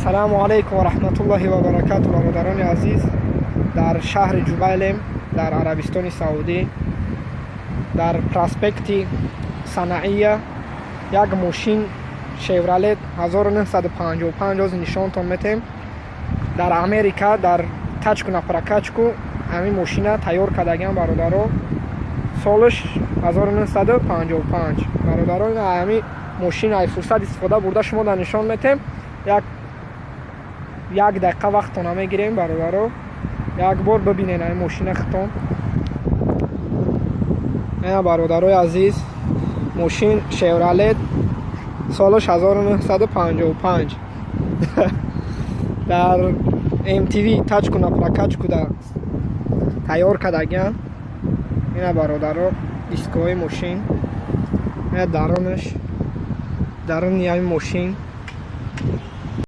Ассалому алайкум ва раҳматуллоҳи ва баракату. Бародарони азиз, дар шаҳри Ҷубайлем, дар Арабистони Саудӣ, дар проспекти Санаия як мошин Шевролет 1955 ози нишонтон метем. Дар Америка дар тачку на прокачку ҳамин мошина тайёр кардагиам, бародаро. Солаш 1955, бародаро. Ҳамин мошин ай фурсат истифода бурда шумо дар нишон метем. Як дақиқа вақтона мегирем, бародаро, як бор бибинен ҳамин мошина хитон. Ина, бародарои азиз, мошин Шевролет, солаш 1955, дар МТВ тачку на прокачку да тайёр кардагиам. Ина, бародаро, дискои мошин, ина дарунаш, даруни ҳамин мошин.